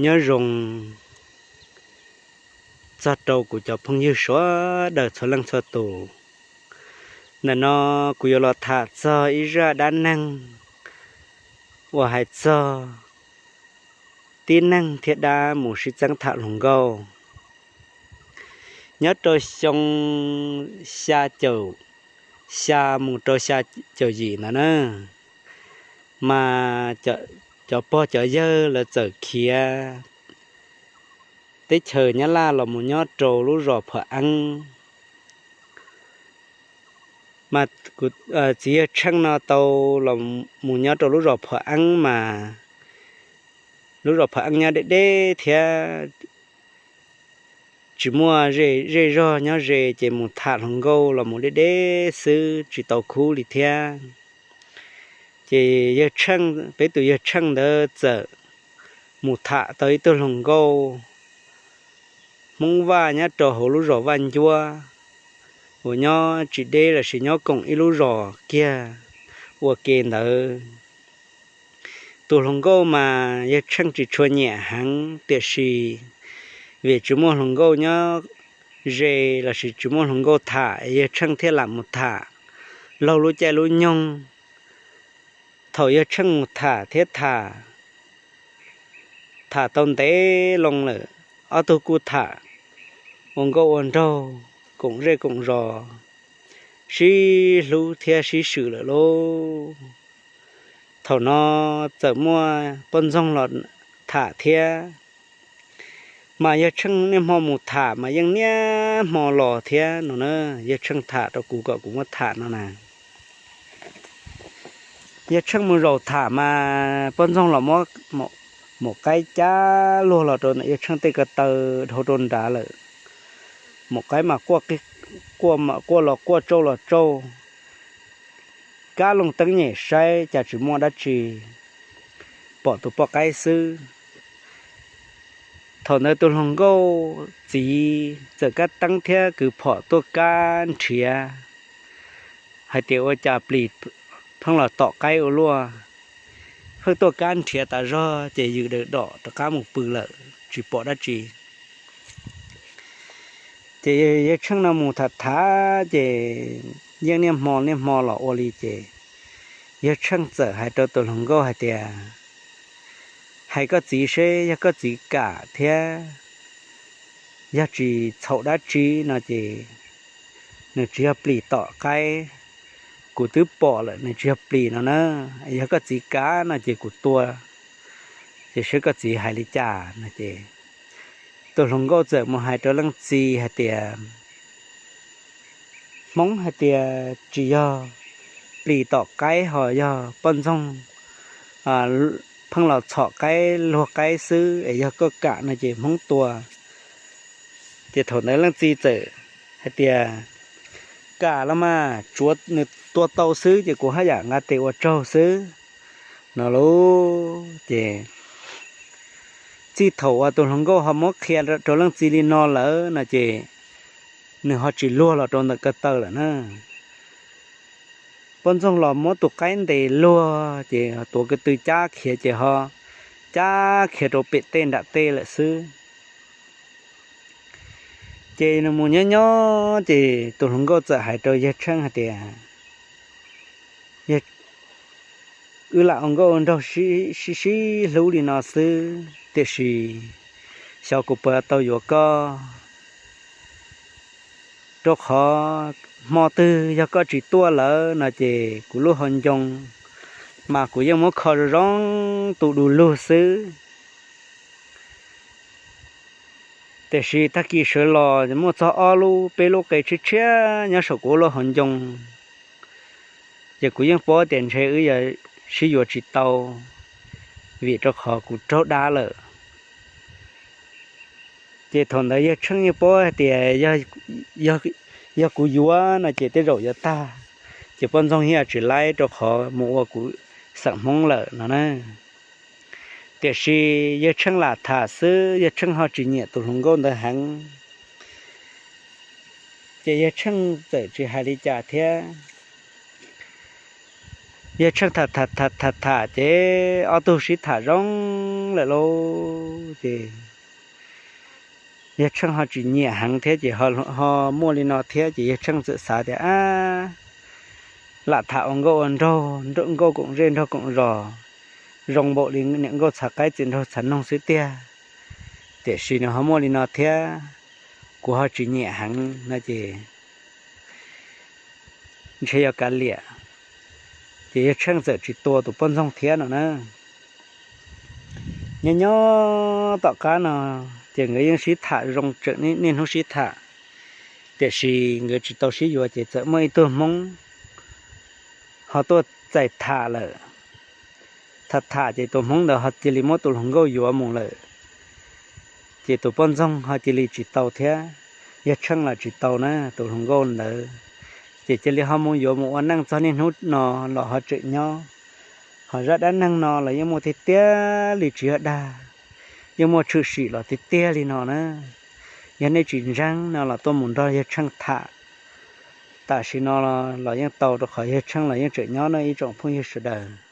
Nyob zoo txog rau kuv cov phooj ywg sawv daws txhua leej txhua tus. Ntawm no kuv yuav los tham txog ib zaj dab neeg uas hais txog tib neeg thiab dab mus sib txeeb tham hluas nkauj. Nyob rau xyoo xya caum xya mus rau xya caum yim ntawd na, mas cov pog cov yawg lawv txawm khiav teb chaws Nyab Laj los mus nyob rau lub zos Phom Eeb. Mas txiv yawg Tsheej no tau los mus nyob rau lub zos Phom Eeb mas lub zos Phom Eeb nyob deb deb thiab tsis muaj zej zog nyob ze ces mus tham hluas nkauj los mus deb deb xwb tsis tau khub li thiab. Ces yawg Tsheej, peb tus yawg Tsheej ntawd txawm mus tham tau ib tug hluas nkauj Hmoob Vaj nyob rau hauv lub zos Vaj Ncuab uas nyob tsis deb los sis nyob koom ib lub zos kiag ua ke ntawd. Tus hluas nkauj mas yawg Tsheej tsis tshua nyiam heev tiam sis vim tsis muaj hluas nkauj nyob ze los sis tsis muaj hluas nkauj tham es yawg Tsheej thiaj lam mus tham laug lub caij lub nyoog. Thaum yawg Tsheej mus tham thiab tham, tham tau ntev loo lawm, ob tug kuj tham ua nkauj ua nraug koom zej koom zos, sib hlub thiab sib swm lawm lauj. Thaum no txawm muaj poj ntxoog los tham thiab, mas yawg Tsheej niaj hmo mus tham mas yeej niaj hmo los thiab no na. Yawg Tsheej tham rau kuv kom kuv muab tham no na. Yawg Tsheej mus zaum tham mas poj ntxoog los muab maum qaib cab luag los rau ntawm yawg Tsheej tej ko taw dhau rau nrad lawm. Maum qaib mas quaj los quaj tsauj los tsauj, kab loo teeb nyem saib cas tsis muaj dab tsi, pom tus poj qaib xwb. Thaum ntawd tus hluas nkauj txiv txawm kab teeb thiab kwv phom tuaj kab nrhiav hais tias ua cas plis pheej los tom qaib ua luaj. Pheej tuaj kab nrhiav tas zog ces yws daws dom rov qab mus pw lawm tsis pom dab tsi. Ces yawg Tsheej no mus tham tham ces yeej niaj hmo niaj hmo los ua li ces yawg Tsheej txawm hais rau tus hluas nkauj hais tias, hais koj txiv seb yog koj txiv kam thiab yog tsis txhaum dab tsi no ces nws tsis yog plis tom qaib, kuv twb pom lawm nws tsis yog plis no na. Yog koj txiv kam no ces kuv tua, ces seb koj txiv hais li cas no ces tus hluas nkauj txawm mus hais rau leej txiv hais tias, Hmoob hais tias tsis yog plis tom qaib ho yog poj ntxoog pheej los txhom qaib luag qaib xwb es yog koj kam no ces Hmoob tua. Ces thaum ntawd leej txiv txawm hais tias, kam los mas tsuav nws tua tau xwb ces kuv haj yam nqa tes ua tsaug xwb no lauj. Ces txij thaum uas tus hluas nkauj ho muab qhia rau leej txiv li no lawm no ces nws ho tsis luag los rau ntawm ko taw lawm na. Poj ntxoog los muab tus qaib ntes luag ces tuav ko tw cab khiav ces ho cab khiav rau pem tej nram tej lawm xwb. Ces nws mus nyob nyob ces tus hluas nkauj txawm hais rau yawg Tsheej hais tias, wb lam ua nkauj ua nraug sib sib hlub li no xwb tiam sis xyov kuv puas tau yuav koj, rau qhov hmo twg yog koj tsis tuaj lawm no ces kuv lub hauv ncoo mas kuv yeej muab kho zoo zoo tu du lug xwb. Tiam sis tag kis sawv los muaj txog ob lub peb lub qe tshiab tshiab nyob saum kuv lub hauv ncoo, ces kuv yeej paub tias ntshe wb yuav sib yuav tsis tau, vim rau qhov kuv raug dab lawm. Ces thaum ntawd yawg Tsheej yeej paub hais tias yog kuv yuav no ces tej zaum yuav tag, ces poj ntxoog yeej tsis laib rau qhov mus ua kuv xeem Hmoob lawm no na. Tiam sis yawg Tsheej lam tham xwb, yawg Tsheej ho tsis nyiam tus hluas nkauj ntawd heev. Ces yawg Tsheej txawm tsis hais li cas thiab. Yawg Tsheej tham tham tham tham tham ces ob tug sib tham zoo lawm lauj ces Yawg Tsheej ho tsis nyiam heev thiab ces ho muaj li no thiab ces Yawg Tsheej txawm xav tias, ab, lam tham ua nkauj ua nraug, nkauj koom zej nraug koom zos, zoo npaum li niam nkauj txhav qaib txiv nraug txhav noog xwb tiag. Tiam sis nws ho muaj li no thiab, kuv ho tsis nyiam heev no ces ntshe yog kav liam. Ces Yawg Tsheej txawm tsis tua tus poj ntxoog thiab no na. Nyob nyob tom qab no ces nkawd yeej sib tham zoo tseem niaj hnub sib tham, tiam sis nkawd tsis tau sib yuav ces txawm muaj ib tug Hmoob ho tuaj txais tham lawm. Tham tham ces tus Hmoob ntawd ho cia li muab tus hluas nkauj yuav mus lawm. Ces tus poj ntxoog ho cia li tsis tau thiab, Yawg Tsheej los tsis tau na tus hluas nkauj ntawd. Ces cia li ho mus yuav mus ua neej txog niaj hnub no los ho tseem nyob. Ho zaj dab neeg no los yeej muaj tiag tiag li tsis yog dag, yeej muaj tshwm sim los tiag tiag li no na. Yog nej tsis ntseeg no los tuaj mus nrog Yawg Tsheej tham tam sim no los yeej tau rau qhov Yawg Tsheej los yeej tseem nyob no ib tsoom phooj ywg sawv daws.